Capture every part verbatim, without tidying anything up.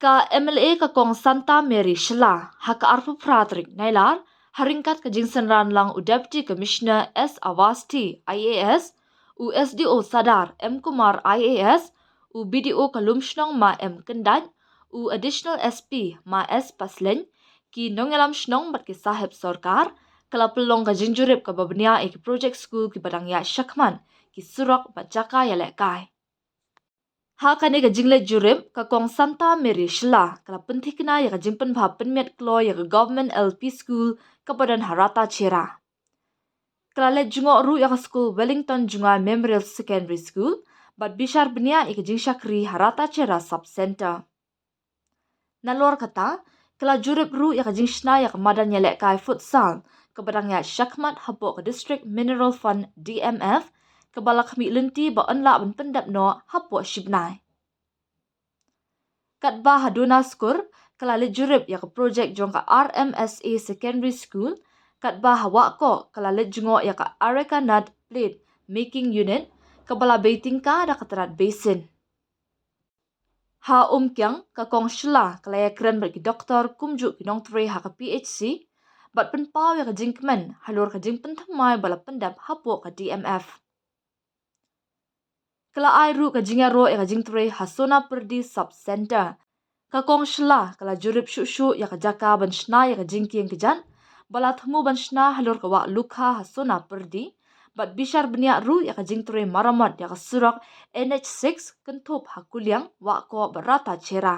Ka M L A ka Kong Santa Mary Shylla, ha ka arphew phra tarik Nailar, ha ryngkat ka jingsynran lang u Deputy Commissioner S Awasthi, I A S, u S D O Sadar M Kumar, I A S, u B D O ka Lumshnong Ma M Kyndait, u Additional S P Ma S Paslein, ki nongïalam shnong bad ki saheb sorkar, ka la pynlong ka jingjurip kaba bniah ïa ki project skul kiba dang ïaid shakhmat, ki surok bad jaka ïalehkai. Ha kane ka jingleit jurip, ka Kong Santa Mary Shylla ka la pynthikna ïa ka jingpynbha pynmiat kloi ïa ka Government L P School kaba don ha Ratacherra. Ka la leit jngoh ruh ïa ka skul Wellington Jngai Memorial Secondary School bad bishar bniah ïa ka jingshakri ha Ratacherra Sub Centre. Nalor kata, ka la jurip ruh ïa ka jingshna ïa ka madan ïalehkai futsal kaba dang ïaid shakhmat hapoh ka District Mineral Fund, D M F, kaba la khmih lynti ba yn lah ban pyndep noh hapoh shibnai. Katba ha Duna Skur, ka la leit jurip ïa ka project jong ka R M S A Secondary School, katba ha Wahkoh, ka la leit jngoh ïa ka Areca Nut Plate Making Unit kaba la bei tyngka da ka tnat Basin. Ha Umkiang, ka Kong Shylla ka la ïakren bad ki doktor kumjuh ki nongtrei ha ka P H C bad pynpaw ïa ka jingkmen halor ka jingpynthymmai ba la pyndep hapoh ka D M F. Ka la ai ruh ka jingïaroh ïa ka jingtrei ha Sonapyrdi Sub Centre. Ka Kong Shylla ka la jurip shuh shuh ïa ka jaka ban shna ïa ka jingkieng kjat ba la thmu ban shna halor ka Wah Lukha ha Sonapyrdi bad bishar bniah ruh ïa ka jingtrei maramot ïa ka surok N H six kynthup ha Kuliang, Wahkoh bad Ratacherra.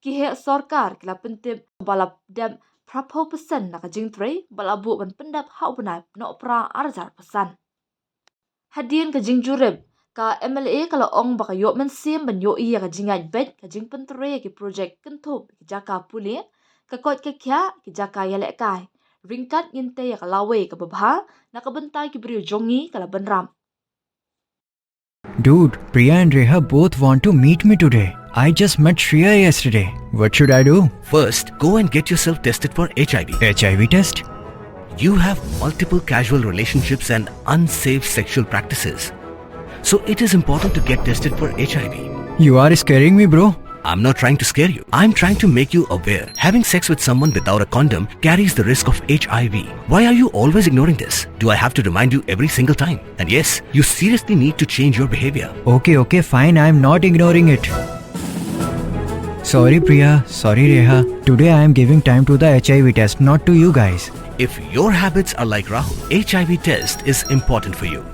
Ki heh sorkar ki la pyntip ba la dep phraphew percent na ka jingtrei ba la buh ban pyndep ha u bnai Nohprah ar hajar arphew san. Hadien ka jingjurip, ka M L A ka la ong ba ka ïoh mynsiem ban ïohi ïa ka jingïaid beit ka jingpyntrei ïa ki project kynthup ki jaka pule, ka koit ka khiah, ki jaka ïalehkai. Ryngkat ngin tei ïa ka lawei kaba bha na ka bynta ki briew jong ngi ka la bynrap. Dude, Priya and Reha both want to meet me today. I just met Shreya yesterday. What should I do? First, go and get yourself tested for H I V. H I V test? You have multiple casual relationships and unsafe sexual practices. So it is important to get tested for H I V. You are scaring me, bro. I'm not trying to scare you. I'm trying to make you aware. Having sex with someone without a condom carries the risk of H I V. Why are you always ignoring this? Do I have to remind you every single time? And yes, you seriously need to change your behavior. Okay, okay, fine. I'm not ignoring it. Sorry, Priya. Sorry, Reha. Today I am giving time to the H I V test, not to you guys. If your habits are like Rahul, H I V test is important for you.